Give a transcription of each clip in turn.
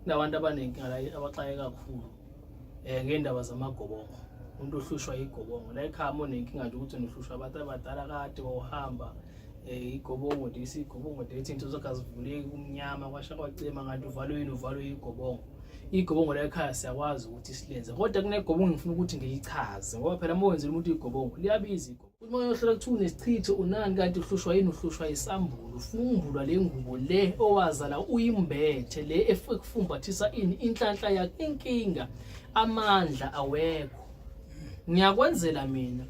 Kunabantu abanenkinga la abaxake kakhulu ngendaba zamagobongo. Umuntu ohlushwa igobongo. La ekhaya uma unenkinga nje ukuthi uhlushwa abantu abadala kade wawuhamba igobongo lesi igobongo lesi into zakho azivuleki kumnyama kwasha kwacima kanti uvalwe yini uvalwe igobongo. Igobongo la ekhaya siyakwazi ukuthi silenze kodwa kunegobongo ngifuna ukuthi ngilichaze ngoba phela uma wenzela umuntu igobongo liyabiza igobongo. Uma uyohlola kuthiwa unesichitho unani kanti uhlushwa yini uhlushwa isambulo ufuna ukumbulwa le ngubo le owazala uyimbethe le ekufumbathisa ini inhlanhla yakho inkinga amandla awekho ngiyakwenzela mina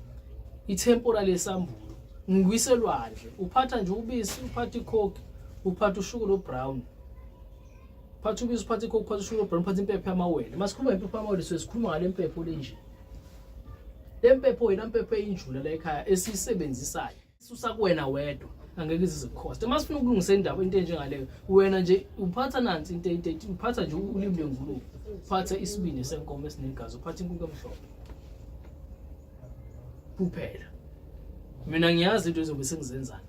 ithempora lesambulo ngikuyise elwandle uphatha nje ubisi uphatha icoke uphatha ushukela obrown uphatha ubisi uphatha icoke uphatha ushukela obrown uphatha impepho yamawele masikhuluma ngempepho yamawele siyobe sikhuluma ngale mpepho le nje Le mpepho yena mpepho eyinjula la ekhaya esiyisebenzisayo. Susa kuwena wedwa angeke ize ikhoste. Uma sifuna ukulungisa indaba into enjengaleyo wena nje uphatha nansi into into uphatha nje ulimi lwengulube uphatha isibindi senkomo esinegazi uphatha inkukhu emhlophe kuphela. Mina ngiyazi into ezobe sengizenzani.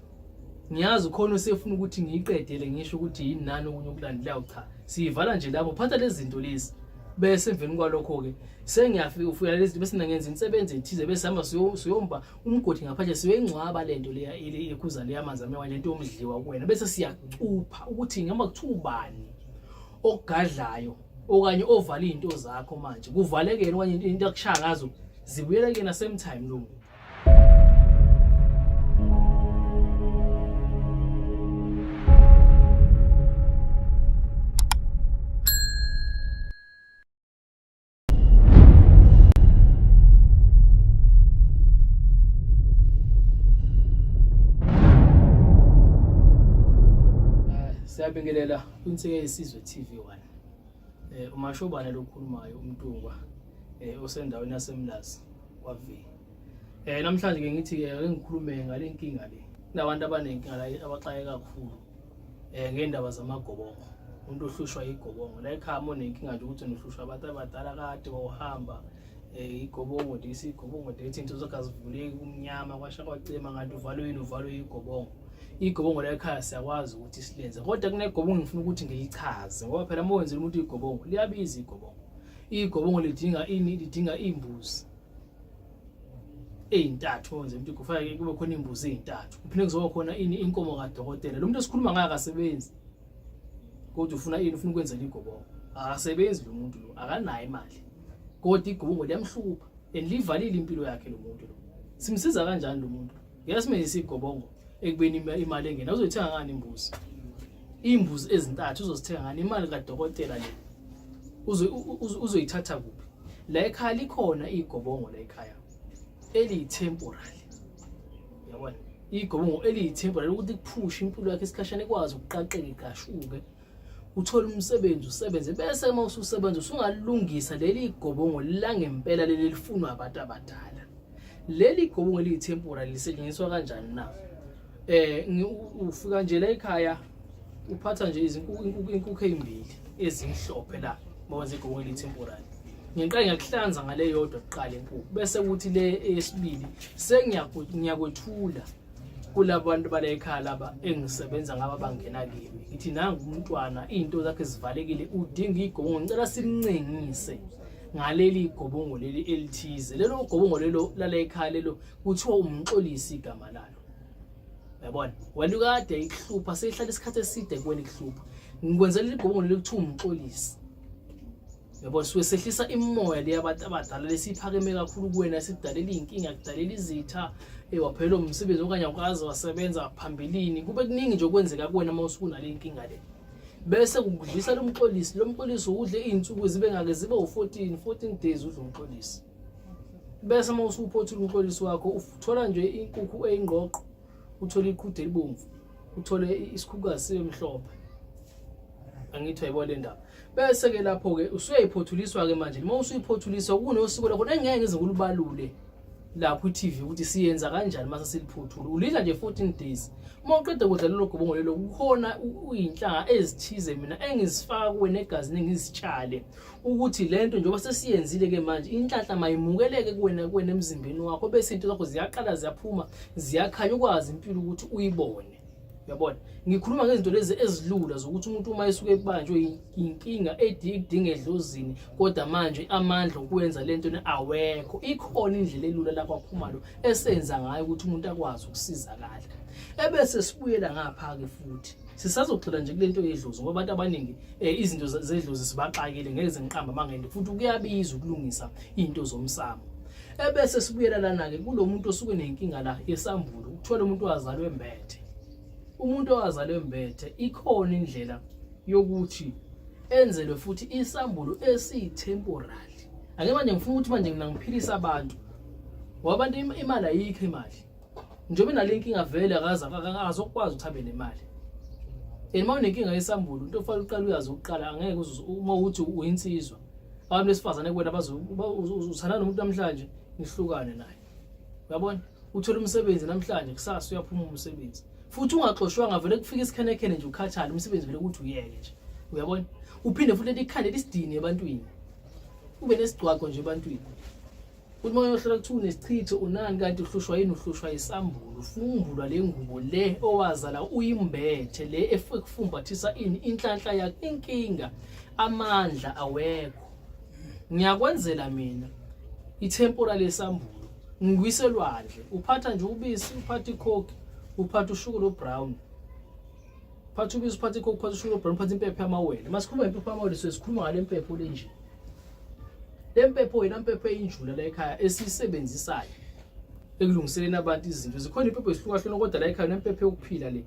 Ngiyazi khona usefuna ukuthi ngiyiqedele ngisho ukuthi yini nani okunye okulandelayo cha siyivala nje lapho phatha lezi zinto lezi bese emveni kwalokho ke sengiyafika ufika lezi zinto bese ngenza insebenzo ethize bese hamba siyomba umgodi ngaphandle siyoyingcwaba lento leya ekhuza leya amanzi amnyama lento yomdliwa kuwena bese siyacupha ukuthi ngama kuthiwa ubani ogadlayo okanye ovala izinto zakho manje kuvalekene okanye into akushaya ngazo zibuyela kuyena same time lo muntu. Siyabingelela kwiNsika Yesizwe TV1. Umashobane lokhulumayo uMntungwa osendaweni yaseMlazi kwa-V. Namhlanje ke ngithi ke ake ngikhulume ngale nkinga le. Kunabantu abanenkinga la abaxake kakhulu ngendaba zamagobongo. Umuntu ohlushwa igobongo. La ekhaya uma unenkinga nje ukuthi uhlushwa abantu abadala kade wawuhamba igobongo lesi igobongo lesi into zakho azivuleki kumnyama kwasha kwacima kanti uvalwe yini uvalwe igobongo. Igobongo la ekhaya siyakwazi ukuthi silenze kodwa kunegobongo ngifuna ukuthi ngilichaze ngoba phela uma wenzela umuntu igobongo liyabiza igobongo. Igobongo lidinga ini lidinga imbuzi ezintathu wenze umuntu kufanele kube khona imbuzi ezintathu kuphinde kuzoba khona ini inkomo kadokotela lo muntu esikhuluma ngaye akasebenzi kodwa ufuna ini ufuna ukwenzela igobongo akasebenzi lo muntu lo akanayo imali kodwa igobongo liyamhlupha and livalile impilo yakhe lo muntu lo simsiza kanjani lo muntu ngeke simenzise igobongo ekubeni imali engena uzoyithenga ngani imbuzi imbuzi ezintathu uzozithenga ngani imali kadokotela le uzoyithatha kuphi la ekhaya likhona igobongo la ekhaya eliyi-temporary yabona igobongo eliyi-temporary ukuthi kuphushe impilo yakhe isikhashana ikwazi ukuqaqeka igashuke uthole umsebenzi usebenze bese uma ususebenza usungalungisa leli gobongo langempela leli lifunwa abantu abadala leli gobongo eliyi-temporary lisetshenziswa kanjani na ufika nje la ekhaya uphatha nje izinkukhu inkukhu ezimbili ezimhlophe la mawenza igobongo eliyi-temporary ngiqale ngiyakuhlanza ngale yodwa kuqala inkukhu bese kuthi le eyesibili sengiyakwethula kulabantu bala ekhaya laba engisebenza ngabo abangena kimi ngithi nangu umntwana izinto zakhe zivalekile udinga igobongo ngicela simncengise ngaleli gobongo leli elithize lelo gobongo lelo lala ekhaya lelo kuthiwa umxolisi igama lalo yabona wena ukade ikuhlupha seyihlala isikhathi eside kuwena ikuhlupha ngikwenzela igobongo leli kuthiwa umxolisi yabo suke sehlisa imoya le yabantu abadala lesiphakeme kakhulu kuwena sikudalela iy'nkinga kudalela izitha waphelelwa umsebenzi okanye awukaze wasebenza phambilini kube kuningi nje okwenzeka kuwena uma usukunale nkinga le bese kukudlisa lo mxolisi lo mxolisi udle iy'nsuku zibe ngake zibe u-14 14 days udle umxolisi bese uma usuphothula umxolisi wakho uthola nje inkukhu eyingqoqo uthole iqhude elibomvu uthole isikhukukazi sibe mhlophe angithi uyayibona le ndaba bese ke lapho ke usuyayiphothuliswa ke manje uma usuyiphothuliswa kunosiko lakho engeke ngize ngulubalule lapho i-TV ukuthi siyenza kanjani mase siliphuthula ulidla nje 14 days uma uqeda kudla lelo gobongo lelo kukhona uyinhlanga ezithize mina engizifaka kuwe negazini engizitshale ukuthi lento njengoba sesiyenzile ke manje inhlanhla mayimukeleke kuwena kuwena emzimbeni wakho bese into zakho ziyaqala ziyaphuma ziyakhanya ukwazi impilo ukuthi uyibone. Uyabona, ngikhuluma ngezinto lezi ezilula zokuthi umuntu uma esuke ebanjwe inkinga edinga edlozini, kodwa manje amandla okwenza lento awekho. Ikhona indlela elula la kwaKhumalo esenza ngayo ukuthi umuntu akwazi ukusizakala. Ebese sibuyela ngapha-ke futhi sisazogxila nje kule nto yedlozi, ngoba abantu abaningi izinto zedlozi sibaxakile, ngeke zingiqamba amangende, futhi kuyabiza ukulungisa izinto zomsamo. Ebese sibuyela lana-ke kulo muntu osuke nenkinga la yesambulo, ukuthola umuntu owazalwa embethe. Umuntu owazalwa embethe ikhona indlela yokuthi enzelwe futhi isambulo esiyi-temporary. Ake manje ngifuna ukuthi manje mina ngiphilise abantu, ngoba abantu imali ayikho imali. Njengoba inale nkinga vele akazokwazi ukuthi abe nemali. And uma unenkinga yesambulo, into ofanele uqale uyazi ukuqala, angeke uma uthi uyinsizwa. Abantu besifazane kuwena uthandana nomuntu namhlanje nihlukane naye. Uyabona? Uthola umsebenzi namhlanje, kusasa uyaphuma umsebenzi. Futhi ungaxoshwanga, vele kufika isikhenekhene nje ukhathale, umsebenzi vele ukuthi uyeke nje. Uyabona? Uphinde futhi lento ikhande lisidini ebantwini. Ube nesigcwagco nje ebantwini. Uthi uma uyohlola kuthiwa unesichitho unani, kanti uhlushwa yini? Uhlushwa isambulo. Ufumbulwa le ngubo le owazala uyimbethe, le ekufumbathisa ini inhlanhla yakho. Inkinga amandla awekho. Ngiyakwenzela mina ithempora lesambulo, ngikuyise elwandle, uphatha nje ubisi, uphatha ikhokhi, uphatha ushukela obrown, uphatha ubisi, uphatha ikhokhi, uphatha ushukela obrown, uphatha impepho yamawele. Masikhuluma ngempepho yamawele, sikhuluma ngale mpepho le nje. Le mpepho yila mpepho eyinjula la ekhaya esiyisebenzisayo ekulungiseleni abantu izinto. Zikhona impepho ezihlukahlukene, kodwa la ekhaya nempepho yokuphila le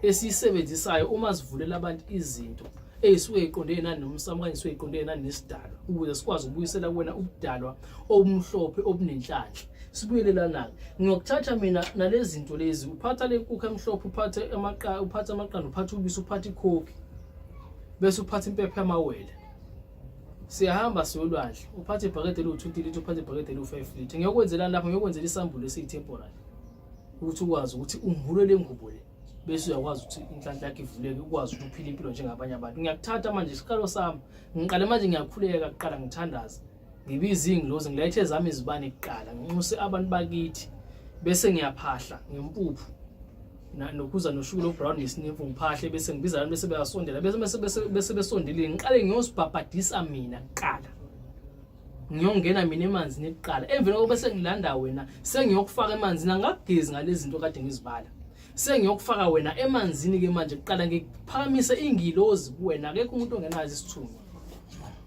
esiyisebenzisayo uma sivulela abantu izinto eyisuke iqonde nani nomsamo, okanye isuke iqonde nani nesidalwa, ukuze sikwazi ukubuyisela kuwena ubudalwa obumhlophe obunenhlanhla. Sibuyele lana-ke, ngiyokuthatha mina nalezi zinto lezi. Uphatha le nkukhu emhlophe, uphathe uphathe amaqanda, uphathe ubisi, uphathe ikhokhi, bese uphatha impepho yamawele. Siyahamba siyolwandle, uphathe ibhakede eliwu-20 litre, uphathe ibhakede eliwu-5 litre. Ngiyokwenzelani lapho? Ngiyokwenzela isambulo esiyi-temporary, ukuthi ukwazi ukuthi umbule le ngubo le, bese uyakwazi ukuthi inhlanhla yakho ivuleke, ukwazi ukuthi uphile impilo njengabanye abantu. Ngiyakuthatha manje isiqalo sami, ngiqale manje ngiyakhuleka kuqala, ngithandaze, ngibize iy'ngilozi, ngilayithe ezami izibane kuqala, nginxuse abantu bakithi, bese ngiyaphahla ngempuphu nokhuza noshukela obrown nesinimfu, ngiphahle, bese ngibiza abantu, bese beyasondela, bese bese bese bese besondelile, ngiqale ngiyosibhabhadisa mina kuqala, ngiyongena mina emanzini kuqala. Emveni kokuba sengilanda wena, sengiyokufaka emanzini, angakugezi ngalezi zinto kade ngizibala, sengiyokufaka wena emanzini ke manje kuqala, ngiphakamise ingilozi kuwena. Akekho umuntu ongenazo isithunywa,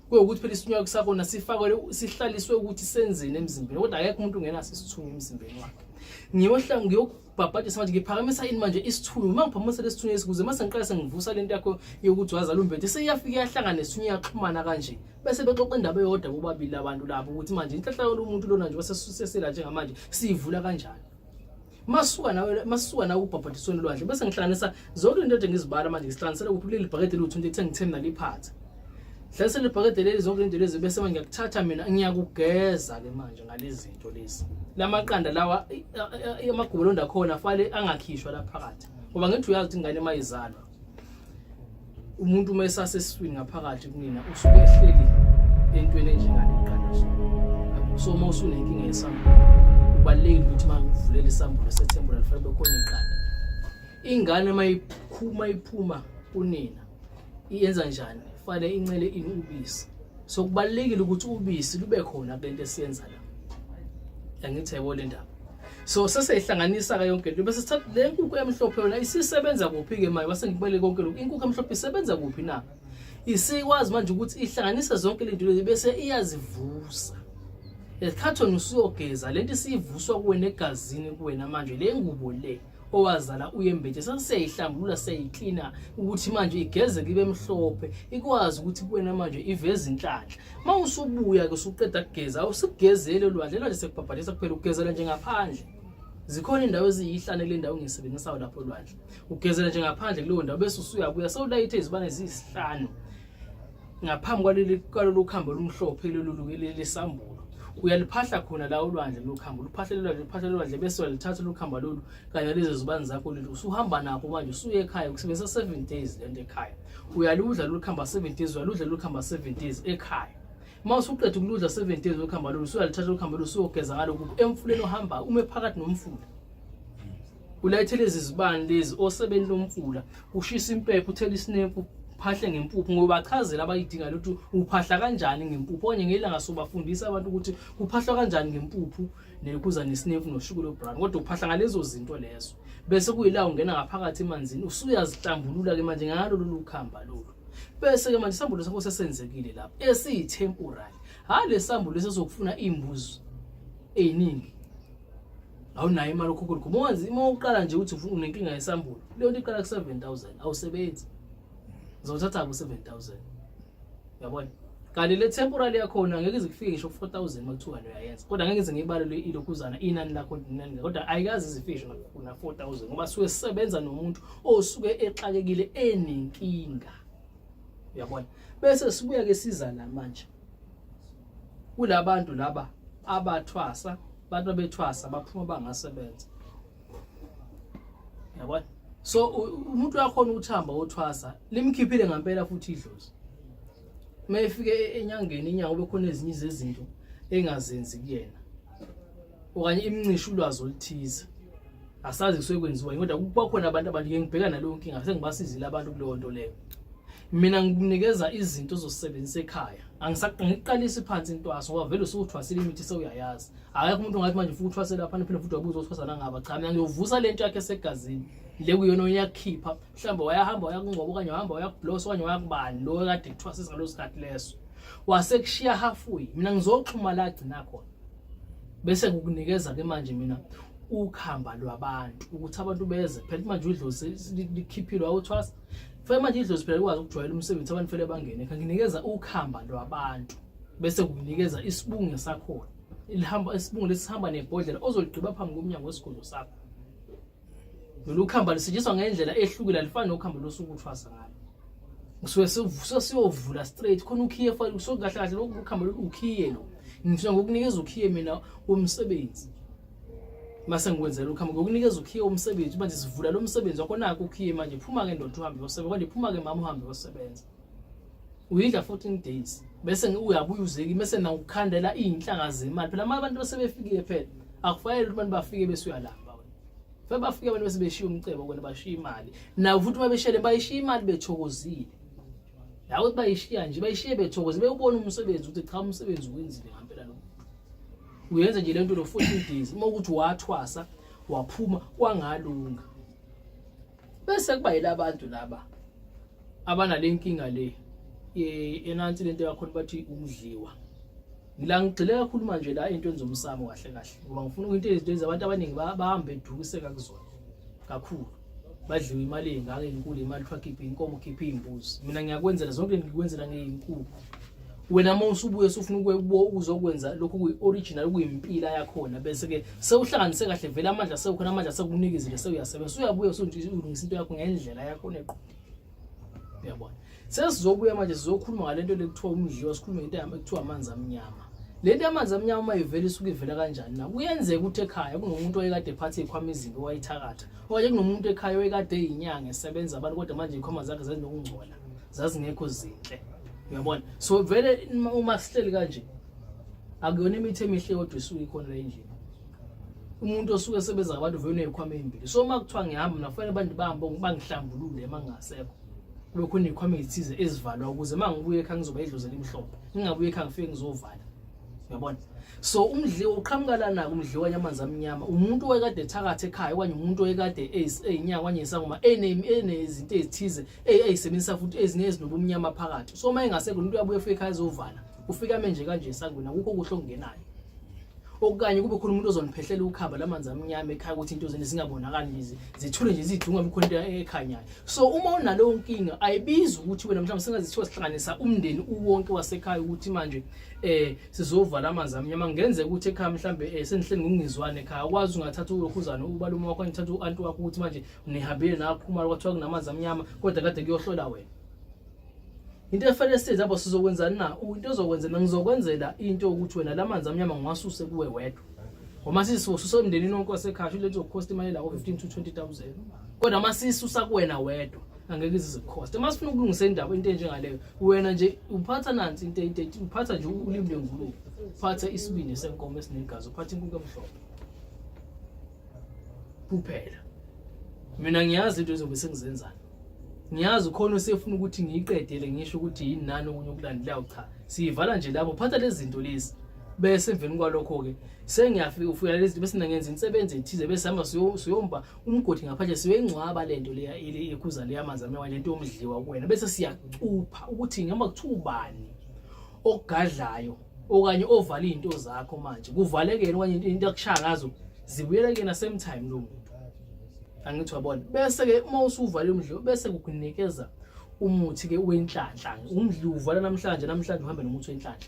kuyukuthi phela isithunywa sakona sifakwe, sihlaliswe ukuthi senzeni emzimbeni, kodwa akekho umuntu ongenaso isithunywa emzimbeni wakhe. Ngiyohla ngiyokubhabhadisa manje, ngiphakamisa ini manje? Isithunywa. Uma ngiphakamisa lesithunywa lesi, kuze mase ngiqale sengivusa lento yakho yokuthi wazala umbethe, seyiyafika iyahlangana nesithunywa, iyaxhumana kanje, bese bexoxa indaba eyodwa bobabili abantu labo, ukuthi manje inhlanhla yomuntu lona nje wasesela njengamanje siyivula kanjani. Masuka nawe, masuka nawe ubhabhadisweni lwandle, bese ngihlanganisa zonke into ede ngizibala manje, ngisihlanganisela kuphi? Kuleli bhakede eliwu-20 ethe ngithe mina liphathe, hlanganisela ibhakede leli zonke into lezi, bese manje ngiyakuthatha mina, ngiyakugeza-ke manje ngalezi zinto lezi. Lamaqanda lawa, amagubolondo akhona afale angakhishwa la phakathi, ngoba ngithi uyazi ukuthi ingane uma izalwa, umuntu uma esasesiswini ngaphakathi kunina, usuke ehleli entweni enjengale iqanda. So uma usunenkinga yesambulo, kubalulekile ukuthi uma ngivulela isambulo sethembula, lifanele bekhona iqanda. Ingane uma iphuma, iphuma kunina iyenza njani? Fanele incele ini? Ubisi. So kubalulekile ukuthi ubisi lube khona kule nto esiyenza la. Angithi yayibona le ndaba? So seseyihlanganisa-ke yonke into, bese sithatha le nkukhu emhlophe. Yona isisebenza kuphi-ke manje? Base ngikubele konke lokhu, inkukhu emhlophe isebenza kuphi na? Isikwazi manje ukuthi ihlanganise zonke le nto lezi, bese iyazivusa. Lesikhathi wena usuyogeza, lento isivuswa kuwena egazini kuwena manje, le ngubo le owazala uyembethe, sesiyayihlambulula, siyayiklina ukuthi manje igezeke ibe mhlophe, ikwazi ukuthi kuwena manje iveze inhlanhla. Uma usubuya-ke usuqeda kugeza, awusikugezeli olwandle, elwandle sekubhabhadisa kuphela, ugezela nje ngaphandle. Zikhona indawo eziyihlane kule ndawo engiyisebenzisayo lapho olwandle, ugezela nje ngaphandle kuleyo ndawo, bese usuyabuya sewulayithe izibane eziyisihlanu ngaphambi kwaleli kwalolu khambo olumhlophe lolu lesambulo. Uyaliphahla khona la olwandle lolu khambo, luphahle lolwandle, luphahle lolwandle, bese uyalithatha lolu khamba lolu kanye nalezo zibani zakho lolu, usuhamba nakho manje usuye ekhaya. Ukusebenzisa 7 days lento ekhaya. Uyaludla lolu khamba 7 days, uyaludla lolu khamba 7 days ekhaya. Uma usuqeda ukuludla 7 days lolu khamba lolu, usuyalithatha lolu khamba lolu, usuyogeza ngalo kuphi? Emfuleni ohamba ume phakathi nomfula. Ulayithe lezi zibani lezi osebeni lomfula, ushisa impepho, uthela isinemfu, phahle ngempuphu ngobachazela abayidinga ukuthi uphahla kanjani ngempuphu okanye ngelanga sobafundisa abantu ukuthi kuphahlwa kanjani ngempuphu nekuza nesinemfu noshukela obrown kodwa uphahla ngalezo zinto lezo bese kuyila ungena ngaphakathi emanzini usuyazihlambulula ke manje ngalo lolu khamba lolu bese ke manje isambulo sakho sesenzekile lapho esiyi-temporary hhayi lesambulo esizokufuna iy'mbuzi ey'ningi awunayo imali okhokhela khona uma uma uqala nje uthi unenkinga yesambulo leyo nto iqala ku-7000 awusebenzi uzothatha ku-7000 uyabona kanti le temporary yakhona ngeke ize kufike ngisho ku-4000 uma kuthiwa uyayenza kodwa ngeke ngize ngiyibalele ilokhuzana inani lakho inani kodwa ayikaze izifike ngisho na-4000 ngoba suke sisebenza nomuntu osuke exakekile enenkinga uyabona bese sibuya ke siza la manje kulabantu laba abathwasa abantu abethwasa baphuma bangasebenza yabona so umuntu uyakhona ukuthamba othwasa limkhiphile ngampela futhi idlozi uma efike e-, enyangeni inyanga kube khona ezinye zezinto engazenzi kuyena okanye imncishe ulwazi oluthize asazi kusuke kwenziwa kodwa kuba khona abantu abanike ngibheka naleyo nkinga sengibasizile abantu kuleyo nto leyo mina ngikunikeza izinto ozosebenzisa ekhaya angiqalisi phansi intwaso ngoba vele usuthwasile imithi sewuyayazi akekho umuntu ongathi manje futhi uthwasele lapha phinde futhi wabuza uthwasa nangaba cha mina ngiyovusa lento yakhe esegazini le kuyona uyakhipha mhlawumbe wayahamba wayakungcoba okanye wahamba wayakublosa okanye wayakubani lo kade kuthwasisa ngaleso sikhathi leso wasekushiya halfway mina ngizoxhuma la agcina khona bese ngikunikeza ke manje mina ukhamba lwabantu ukuthi abantu beze phela manje udlozi likhiphile awuthwasa fanele manje idlozi phela likwazi ukujwayela umsebenzi abantu fanele bangene ekhaya nginikeza ukhamba lwabantu bese kunikeza isibunge sakhona ilihamba isibunge lesihamba nebhodlela ozoligqiba phambi komnyango wesigodlo sakho lolu khamba lisetshenziswa ngendlela ehlukile alifani nokhamba losuku uthwasa ngalo ngisuke sesiyovula straight khona ukhiye fana so kahle kahle lokhu khamba lolu ukhiye lo ngisuke ngokunikeza ukhiye mina womsebenzi mase ngikwenzela ukhamba ngokunikeza ukhiye womsebenzi manje sivula lo msebenzi wakho nakho ukhiye manje phuma ke ndoda uhambe uyosebenza manje phuma ke mama uhambe uyosebenza uyidla 14 days bese uyabuya uzeki bese nawukhandela izinhlanga zemali phela abantu sebefikile phela akufanele ukuthi abantu bafike bese uyalamba wena fanele bafike abantu bese beshiya umcebo kwena bashiya imali nawo futhi uma beshele bayishiya imali bethokozile la ukuthi bayishiya nje bayishiye bethokozile bewubona umsebenzi ukuthi cha umsebenzi wenzile ngempela lo uyenza nje lento lo 14 days uma ukuthi wathwasa waphuma kwangalunga bese kuba yilabantu laba abanale nkinga le enansi lento yakhona bathi ukudliwa ngila ngigxile kakhulu manje la entweni zomsamo kahle kahle ngoba ngifuna into ezinto ezabantu abaningi bahambe bedukiseka kuzona kakhulu badliwe imali engaka enkulu imali kuthiwa khipha inkomo khipha iy'mbuzi mina ngiyakwenzela zonke ngikwenzela ngey'nkukhu wena uma usubuye usufuna ukuzokwenza lokhu kuyi-original kuyimpila yakhona bese-ke sewuhlanganise kahle vele amandla sewukhona amandla sekunikezile sewuyasebenza usuyabuya usulungisa into yakho ngendlela yakhona eqondile uyabona sesizobuya manje sizokhuluma ngale nto le kuthiwa umdliwa sikhulume ngento ekuthiwa amanzi amnyama le nto yamanzi amnyama uma ivela isuke ivela kanjani na kuyenzeka ukuthi ekhaya kunomuntu oyekade ephathe iy'khwama ezimbi owayithakatha okanye kunomuntu ekhaya oyekade eyinyanga esebenza abantu kodwa manje iy'khwama zakhe zazinokungcola zazingekho zinhle uyabona so vele uma sihleli kanje akuyona imithi emihle kodwa isuke ikhona la endlini umuntu osuke esebenza ngabantu vele unezikhwama ezimbili so uma kuthiwa ngihamba mina kufanele abantu bahambe bangihlambulule uma ngingasekho kube khona izikhwama ezithize ezivalwa ukuze uma ngibuye ekhaya ngizoba idlozi elimhlophe ngingabuye ekhaya ngifike ngizovala uyabona so umdliwa uqhamuka lana umdliwa yamanzi amnyama umuntu owayekade ethakatha ekhaya okanye umuntu owayekade eyinyanga okanye isangoma enezinto ezithize eyisebenzisa futhi ezinye ezinobumnyama phakathi so uma engasekho umuntu uyabuye efike ekhaya ezovala ufika menje kanje esangweni akukho kuhle okungenayo okanye kube khona umuntu ozoniphehlela ukhamba lamanzi amnyama ekhaya ukuthi into zenu zingabonakali nje zithule nje zidunga khona into ekhanyayo so uma unaleyo nkinga ayibizi ukuthi wena mhlawumbe singazithiwa sihlanganisa umndeni uwonke wasekhaya ukuthi manje eh sizovala amanzi amnyama ngenzeka ukuthi ekhaya mhlambe eh, senihleli ngokungizwani ekhaya ukwazi ungathatha ulokhuzana ubalume wakho ngithatha u-anti wakho ukuthi manje nihambile naphuma kwathiwa kunamanzi amnyama kodwa kade kuyohlola wena into efanele siyenze apho sizokwenzani na into ozokwenzela ngizokwenzela into ukuthi wena lamanzi amnyama ngiwasuse kuwe wedwa ngoba sisiwususa emndenini wonke wasekhaya sho lethu zokukhosta imali la 15 to 20000 kodwa uma sisusa kuwena wedwa angeke ize zikukhoste uma sifuna ukulungisa indaba into enjengaleyo wena nje uphatha nansi into into uphatha nje ulimi lwengulube uphatha isibindi senkomo esinegazi uphatha inkukhu emhlophe kuphela. Mina ngiyazi into ezobe sengizenzani. Ngiyazi khona usefuna ukuthi ngiyiqedele ngisho ukuthi yini nani okunye okulandelayo cha. Siyivala nje lapho phatha lezi zinto lezi. Bese emveni kwalokho ke sengiyafika ufika lezi zinto bese ngenza insebenzo ethize bese hamba siyomba umgodi ngaphandle siyoyingcwaba lento leya ekhuza leya amanzi amnyama lento yomdliwa kuwena bese siyacupha ukuthi ngama kuthiwa ubani ogadlayo okanye ovala izinto zakho manje kuvalekele okanye into akushaya ngazo zibuyela kuyena same time lo muntu angithi wabona bese ke uma usuvalile umdliwa bese kukunikeza umuthi ke wenhlanhla umdliwa uvala namhlanje namhlanje uhambe nomuthi wenhlanhla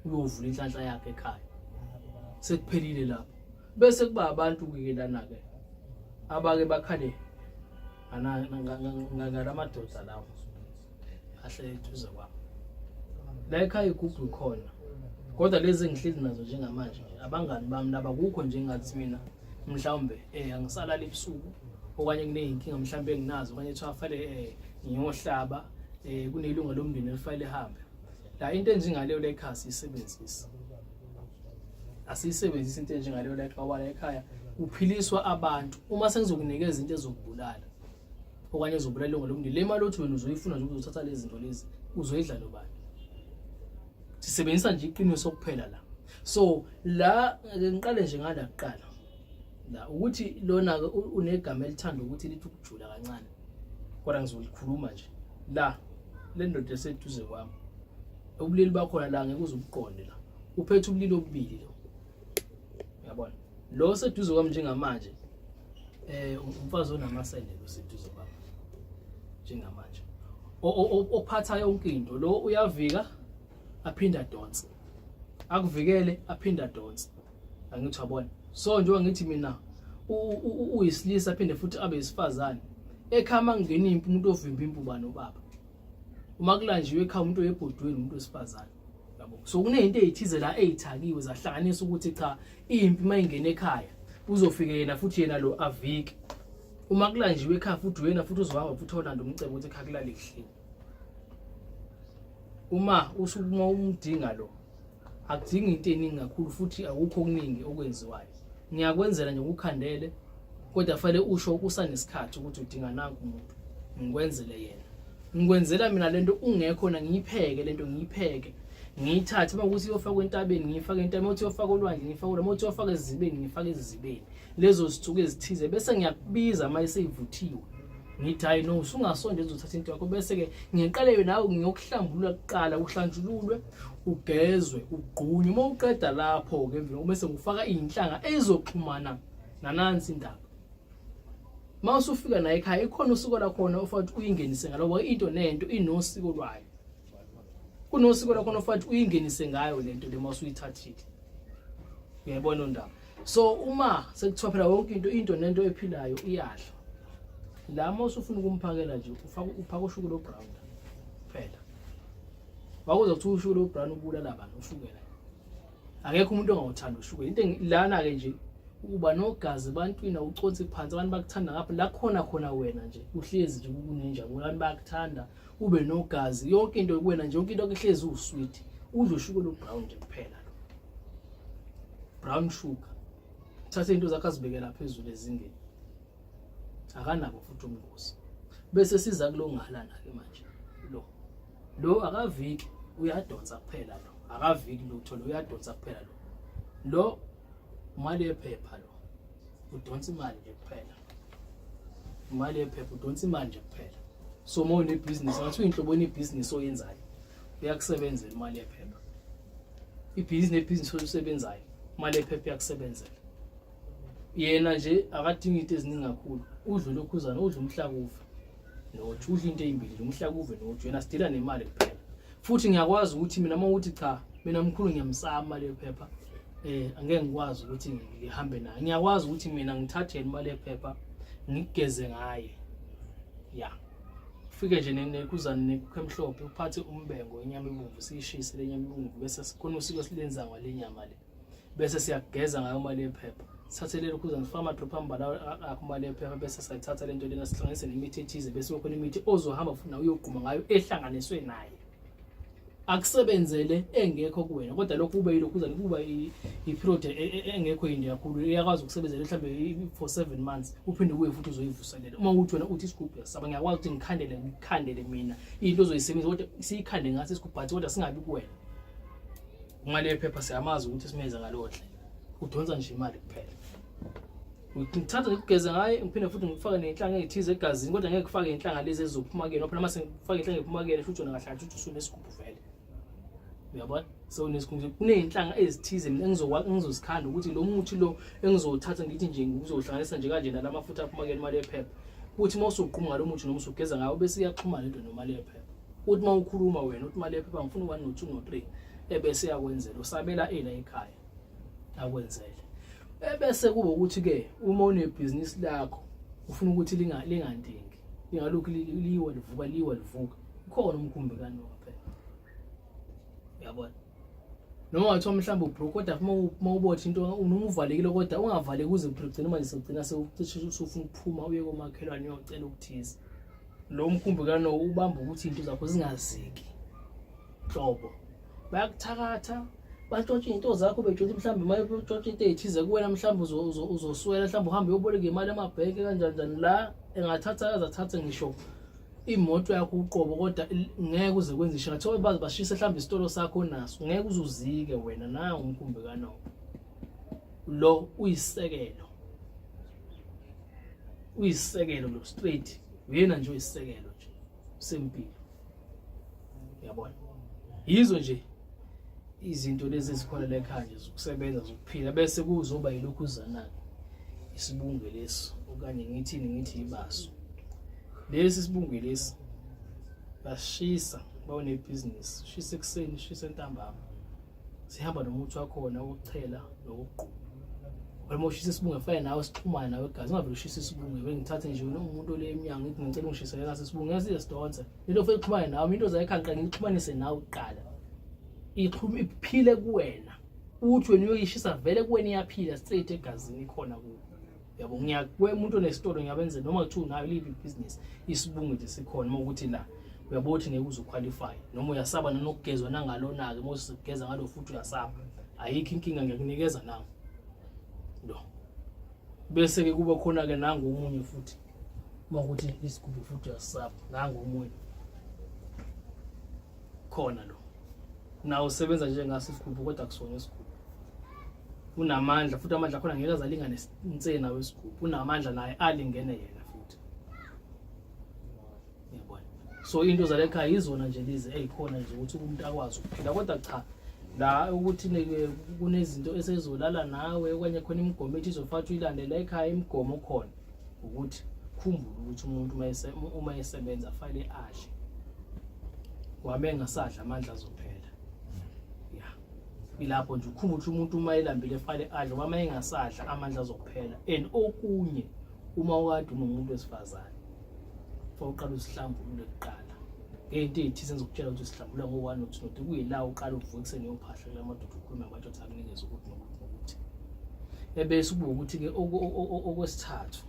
uyovula inhlanhla yakhe ekhaya sekuphelile lapho bese kuba abantu ke lana ke abake bakhale ngalamadoda lawo ahlele eduze kwami la ekhaya igubhu ikhona kodwa lezi engihleli nazo njengamanje abangani bami laba kukho nje ngathi mina mhlawumbe eh angisalali ebusuku okanye kuneyinkinga mhlawumbe enginazo okanye kuthiwa fanele eh ngiyohlaba eh kunelunga lomndeni elifanele lihambe la into enjengaleyo la ekhaya siyisebenzisa asiyisebenzisi into enjengaleyo la ekhaya la ekhaya kuphiliswa abantu uma sengizokunikeza into ezokubulala okanye ezobulala ilunga lomndeni le mali othi wena uzoyifuna nje uzothatha lezi zinto lezi uzoyidla nobani sisebenzisa nje iqiniso kuphela la so la ngiqale nje ngala kuqala la ukuthi lona ke unegama elithanda ukuthi lithi ukujula kancane kodwa ngizolikhuluma nje la le ndoda eseduze kwami ubulili bakhona la ngeke uze ubuqonde la uphethe ubulili obubili lo uyabona lo seduze kwami njengamanje eh umfazi onamasende lo seduze kwami njengamanje ophatha yonke into lo uyavika aphinda adonse akuvikele aphinda adonse angithi wabona so njengoba ngithi mina uyisilisa aphinde futhi abe isifazane ekhaya mangena impi umuntu ovimba impi uba nobaba uma kulanjiwe ekhaya umuntu oyebhodweni umuntu wesifazane yabo so kunezinto ezithize la ezithakiwe zahlanganisa ukuthi cha impi mayingena ekhaya uzofike yena futhi yena lo avike uma kulanjiwe ekhaya futhi uyena futhi uzohamba futhi olanda umcebo ukuthi ekhaya kulale kuhleli uma usukuma umdinga lo akudingi into eningi kakhulu futhi akukho okuningi okwenziwayo ngiyakwenzela nje ukukhandele kodwa fanele usho kusanesikhathi ukuthi udinga nanku umuntu ngikwenzele yena ngikwenzela mina lento ungekho na ngiyipheke lento ngiyipheke ngiyithathe uma ukuthi iyofakwa entabeni ngiyifake entabeni uma ukuthi iyofakwa olwandle ngiyifake olwandle uma ukuthi iyofakwa ezizibeni ngiyifake ezizibeni lezo zithuko ezithize bese ngiyakubiza uma iseyivuthiwe ngithi hayi no usungasondela uzothatha into yakho bese-ke ngiqale nawe ngiyokuhlambulula kuqala uhlanjululwe ugezwe ugqunywe uma uqeda lapho-ke emveni bese ngifaka iy'nhlanga ezizoxhumana nanansi indaba uma usufika naye ekhaya ikhona usiko lakhona ofanele ukuthi uyingenise ngalo into nento inosiko lwayo kunosiko lakhona ofanele ukuthi uyingenise ngayo lento le uma usuyithathile uyayibona ondaba so uma sekuthiwa phela yonke into into nento ephilayo iyadla la uma usufuna ukumphakela nje ufaka uphaka ushukela obrown phela wakuze kuthiwa ushukela obrown ubulala abantu ushukela akekho umuntu ongawuthanda ushukela into lana-ke nje uba nogazi ebantwini awuconsi phansi abantu bakuthanda ngapha la khona khona wena nje uhlezi nje kunenjabulo abantu bayakuthanda ube nogazi yonke into kuwena nje yonke into kuhlezi usweet udle ushukela ubrown nje kuphela lo brown sugar thatha into zakhe azibekela phezulu ezingeni akanabo futhi umngozi bese siza kulongalana ke manje lo lo akaviki uyadonsa kuphela lo akaviki lutho lo uyadonsa kuphela lo lo imali yephepha lo udonsa imali nje kuphela imali yephepha udonsa imali nje kuphela so uma unebhizinisi ngathi uyinhlobo enebhizinisi oyenzayo uyakusebenzela imali yephepha ibhizinisi nebhizinisi oyisebenzayo imali yephepha iyakusebenzela yena nje akadingi into eziningi kakhulu udla ulokhuzana udla umhlakuve noju udla into ezimbili nje umhlakuve noju yena sidila nemali kuphela futhi ngiyakwazi ukuthi mina uma uthi cha mina mkhulu ngiyamsaba imali yephepha eh angeke ngikwazi ukuthi ngihambe naye ngiyakwazi ukuthi mina ngithathe imali yephepha ngigeze ngaye ya ufike nje nekuzane nenkukhu emhlophe uphathe umbengo inyama ebomvu siyishise le nyama ebomvu bese sikhona usiko silenza ngale nyama le bese siyageza ngayo imali yephepha sithathe lelo khuza ngifaka amadrop ambala akho imali yephepha bese sayithatha lento lena sihlanganise nemithi ethize bese kukhona imithi ozohamba futhi nawe uyogquma ngayo ehlanganiswe naye Akusebenzele engekho kuwena, kodwa lokhu kube yilokhuzane, kuba i-period engekho yinde kakhulu, iyakwazi ukusebenzela mhlawumbe for 7 months, uphinde ubuye futhi uzoyivuselela. Uma ukuthi wena uthi isigubhu uyasaba, ngiyakwazi ukuthi ngikhandele, ngikhandele mina into ozoyisebenzisa, kodwa siyikhande ngaso isigubhu, but kodwa singabi kuwena. Imali yephepha siyamazi ukuthi simenze ngaleyo ndlela, udonsa nje imali kuphela. Ngithatha ngikugeze ngaye, ngiphinde futhi ngikufake ney'nhlanga ey'thize egazini, kodwa ngeke kufake iy'nhlanga lezi ezizophuma kuyena. Phela uma sengifake iy'nhlanga eziphuma kuyena, shuthi wena kahle kahle uthi usunesigubhu vele, uyabona? Sewunesigubhu. Kuney'nhlanga ezithize mina engizozikhanda ukuthi lo muthi lo engizowuthatha, ngithi nje ngizowuhlanganisa nje kanje nala mafutha aphuma kuyena imali yephepha, kuthi uma usuqhuma ngalo muthi noma usugeza ngawo, bese iyaxhuma lento nomali yephepha. Uthi uma ukhuluma wena uthi imali yephepha ngifuna u-one no-two no-three, ebese yakwenzela usabela ela ekhaya akwenzele. Ebese kuba ukuthi-ke uma unebhizinisi lakho ufuna ukuthi lingandingi, lingalokhu liwa livuka, liwa livuka, ukhona umkhumbi kaNowa phela, uyabona? Noma ngathiwa mhlawumbe ubroke, kodwa uma ubotha into noma uvalekile, kodwa ungavaleki uze ugcine manje sewugcina sewucishe usufuna ukuphuma uye komakhelwane uyocela ukuthize. Lo mkhumbi kaNowa ubamba ukuthi izinto zakho zingaziki nhlobo. Bayakuthakatha, bantshontshe iy'nto zakho, betshontshe mhlawumbe uma betshontshe into ey'thize kuwena, mhlawumbe uzoswela, mhlawumbe uhambe uyoboleka imali emabhenki kanjani njani. La engathatha aze athathe ngisho imoto yakho uqobo, kodwa ngeke uze kwenze isho ngathiwa baze bashise mhlawumbe isitolo sakho onaso, ngeke uze uzike wena. Nawu umkhumbi kaNowa lo, uyisisekelo, uyisisekelo lo straight, uyena nje uyisisekelo nje sempilo, uyabona? Yizo nje izinto lezi ezikhona la ekhaya nje zokusebenza, zokuphila. Bese kuzoba yilokhuzana-ke isibunge lesi, okanye ngithini, ngithi ibaso lesi. Isibunge lesi bashisa bawunebhizinisi, shisa ekuseni, shisa entambama, sihamba nomuthi wakhona wokuchela nokugquma. Uma ushisa isibunge fanele nawe sixhumane nawe igazi, ungavele ushisa isibunge bengithathe nje umuntu ole emnyango ngithi ngicela ungishisele ngaso isibunge, ngeke size sidonse into, fanele ixhumane nawe. Into zayikhaya ngiqale ngixhumanise nawe kuqala, ixhume iphile kuwena, uthi wena uyoyishisa vele kuwena iyaphila straight egazini, ikhona kuwe, yabo? Ngiyakwe umuntu onesitolo ngiyabenza, noma kuthiwa unayo liphi ibhizinisi, isibunge nje sikhona. Uma ukuthi la uyabona ukuthi ngeke uze uqualify, noma uyasaba nanokugezwa nangalona-ke, uma usugeza ngalo futhi uyasaba, ayikho inkinga, ngiyakunikeza nawo lo. Bese-ke kuba khona-ke nangu omunye futhi, uma ukuthi isigubhu futhi uyasaba, nangu omunye khona lo, nawo usebenza njengaso isigubhu, kodwa akusona isigubhu. Unamandla futhi, amandla akhona ngeke azalingane insena wesigubhu, unamandla naye alingene yena futhi, uyabona? So into zale ekhaya yizona nje lezi ey'khona nje ukuthi umuntu akwazi ukuphila. Kodwa cha, la ukuthi kunezinto esezolala nawe okanye khona imigomo ethi izofatha uyilandela ekhaya, imigomo khona ukuthi khumbule ukuthi umuntu uma esebenza fanele adle, wame engasadla amandla azophela. Ya, ilapho nje ukhumbule ukuthi umuntu uma elambile fanele adle, uma engasadla amandla azophela. And okunye, uma ukade unomuntu wesifazane, fanele uqale uzihlambulule kuqala ngey'nto ey'thize engizokutshela ukuthi uzihlambulula ngo-one no-two no-three, kuyila uqala uvuka ekuseni uyophahla kula madoda, ukhulume amadoda akunikeze ukuthi nokuthi nokuthi. Ebese kuba ukuthi-ke okwesithathu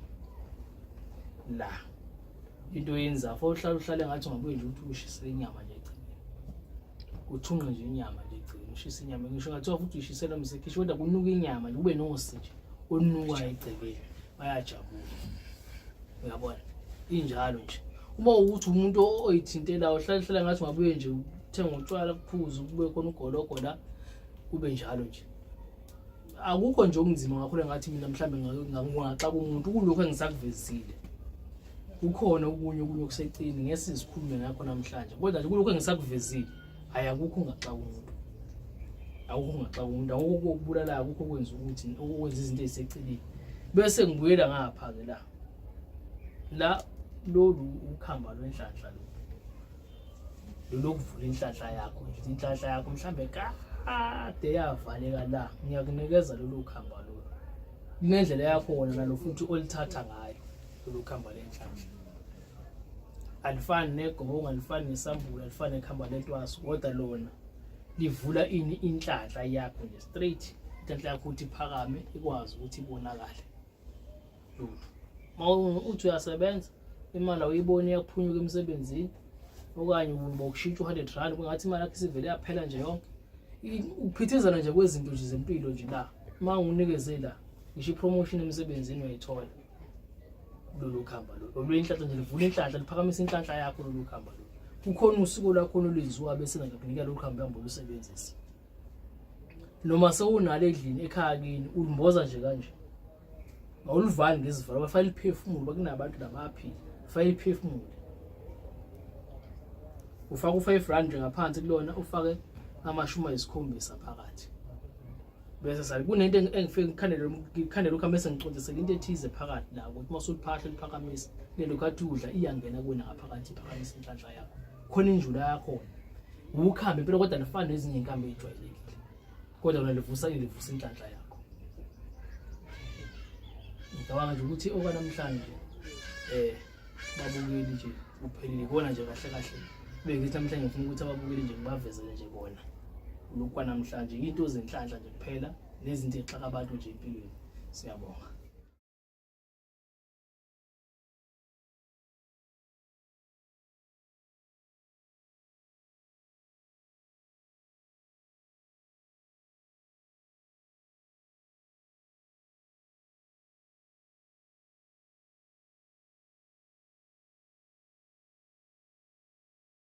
la into oyenzayo, fanele uhlale uhlale ngathi ungabuye nje ukuthi ushise inyama nje egcineni, uthunqe nje inyama nje egcineni, ushise inyama, ngisho ngathiwa futhi uyishisela umsekhishi, kodwa kunuka inyama nje, kube nosi nje olunukayo egcekeni, bayajabula, uyabona? Injalo nje. Uma ukuthi umuntu oyithintelayo, uhlale hlale ngathi ungabuye nje uthenga utshwala kuphuze, kube khona ugologo la, kube njalo nje. Akukho nje okunzima kakhulu engathi mina mhlawumbe ngingaxaka umuntu kulokhu engisakuvezile. Kukhona okunye okunye okusecini ngeke sizikhulume ngakho namhlanje, kodwa nje kulokhu engisakuvezile, hhayi, akukho ungaxaka umuntu, akukho ungaxaka umuntu, akukho okubulalayo, akukho okwenza ukuthi okwenza izinto ey'seceleni. Bese ngibuyela ngapha-ke la la lolu ukhamba lwenhlanhla lo lolokuvula inhlanhla yakho nje, inhlanhla yakho mhlambe kade yavaleka la, ngiyakunikeza lolu khamba lolu, kunendlela yakho wona nalo futhi olithatha ngayo lolu khamba lenhlanhla. Alifani negongo, alifani nesambula, alifani nekhamba lentwaso, kodwa lona livula ini inhlanhla yakho nje straight, inhlanhla yakho ukuthi iphakame, ikwazi ukuthi ibonakale lutho. Uma uthi uyasebenza, imali awuyiboni, iyakuphunyuka emsebenzini. Okanye ubokushintsha u-100 rand kungathi imali yakho isivele yaphela nje yonke. Ukuphithizana nje kwezinto nje zempilo nje la. Uma nginikeze la, ngisho ipromotion emsebenzini uyayithola. Lolu khamba lolu. Lolu inhlanhla nje livula inhlanhla, liphakamisa inhlanhla yakho lolu khamba lolu. Kukhona usiko lwakhona olwenziwa bese ngakunika lolu khamba uhambe ulusebenzise. Noma sewunalo endlini ekhaya kini ulimboza nje kanje. Awulivali ngezivalo, bafake liphefumulo, bakunabantu labaphila. Fake liphefumulo. Ufake u-5 rand nje ngaphansi kulona ufake 70 phakathi. Bese sale kunento engifike ngikhandele ngikhandele ukhambe bese ngicondisela into ethize phakathi la ukuthi uma usuliphahla liphakamisa lelo khathi udla iyangena kuwena ngaphakathi iphakamisa inhlanhla yakho. Khona injula yakhona. Ukhambe impela kodwa lifana nezinye inkambi ejwayelekile. Kodwa lona livusa livusa inhlanhla yakho. Ngicabanga nje ukuthi okwanamhlanje babukeli nje kuphelile ikona nje kahle kahle. Bengithi namhlanje ngifuna ukuthi ababukeli nje ngibavezele nje kona. Lokhu kwanamhlanje into zenhlanhla nje kuphela nezinto exaka abantu nje empilweni. Siyabonga.